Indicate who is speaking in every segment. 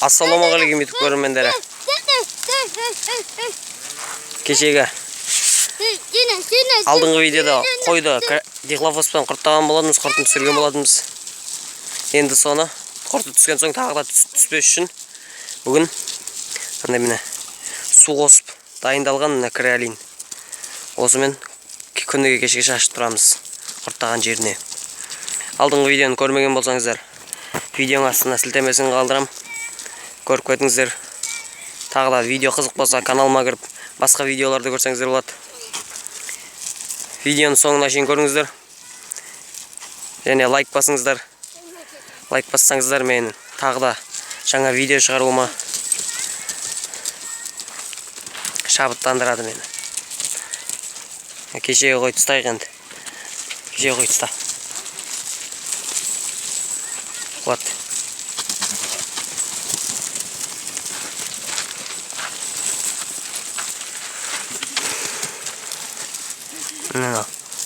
Speaker 1: Ассалаумағалейкум YouTube көрермендері. Кешегі алдыңғы видеода қойды дихлофоспен құрттаған болатынбыз, құртын түсірген болатынбыз. Енді соны құрты түскен соң тағы да түспес үшін бүгін мындай міне су қосып дайындалған мына креолин. Осымен күніге кешке шашып тұрамыз құрттаған жеріне. Алдыңғы видеоны көрмеген болсаңыздар, видеоның астына сілтемесін қалдырам. Көріп кетіңіздер. Тағы да видео қызық болса каналыма кіріп басқа видеоларды көрсеңіздер болады. Видеоның соңына шейін көріңіздер. Және лайк басыңыздар. Лайк бассаңыздар мен тағы да жаңа видео шығаруыма шабыттандырады мені. Кешегі қой тұстайық енді. Кешегі қой тұста. Қуат. Міне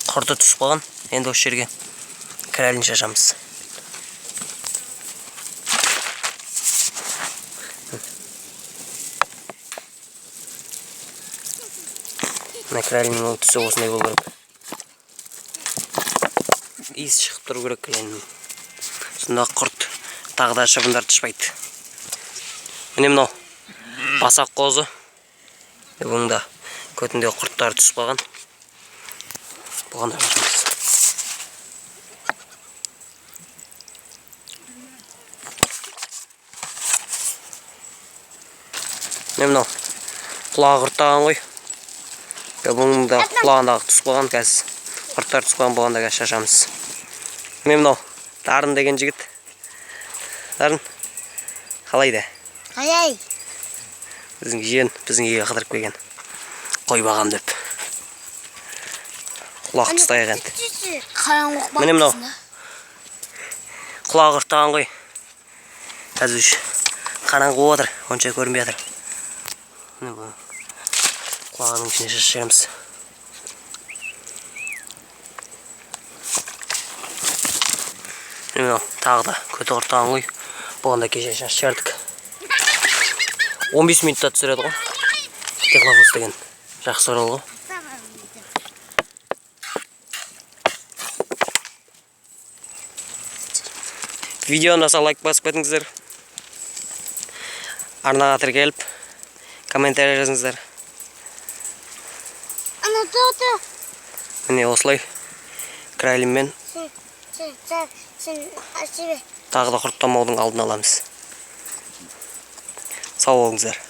Speaker 1: құрты түсіп қалған. Енді осы жерге креолин шашамыз. Мына креолиннің түсі осындай болу керек. Иіс шығып тұру керек креолиннің. Сонда құрт тағы да шыбындар түспейді. Міне мынау басақ қозы. Бұның да көтінде құрттар түсіп қалған. Бұған да шашамыз. Міне мынау құлағы құрттаған ғой. Бұның да құлағындағы түсіп қалған, қазір құрттар түсіп қалған, бұған да қазір шашамыз. Міне мынау Дарын деген жігіт. Дарын, қалай да?
Speaker 2: Қалай?
Speaker 1: Біздің жиен біздің үйге қыдырып келген. Қой бағам деп. Құлақ тұстайық енді. Міне мынау құлағы құрттаған ғой. Қазір үш қараңғы болып жатыр, онша көрінбей жатыр. Міне бұл құлағының ішіне шашып жібереміз. Міне мынау тағы да көті құрттаған ғой. Бұған да кеше шашып жібердік. 15 минутта түсіреді ғой. Дихлофос деген жақсы құрал ғой. Видеоны ұнаса лайк басып кетіңіздер. Арнаға тіркеліп, комментарий жазыңыздар. Міне осылай креолинмен тағы да құрттамаудың алдын аламыз. Сау болыңыздар.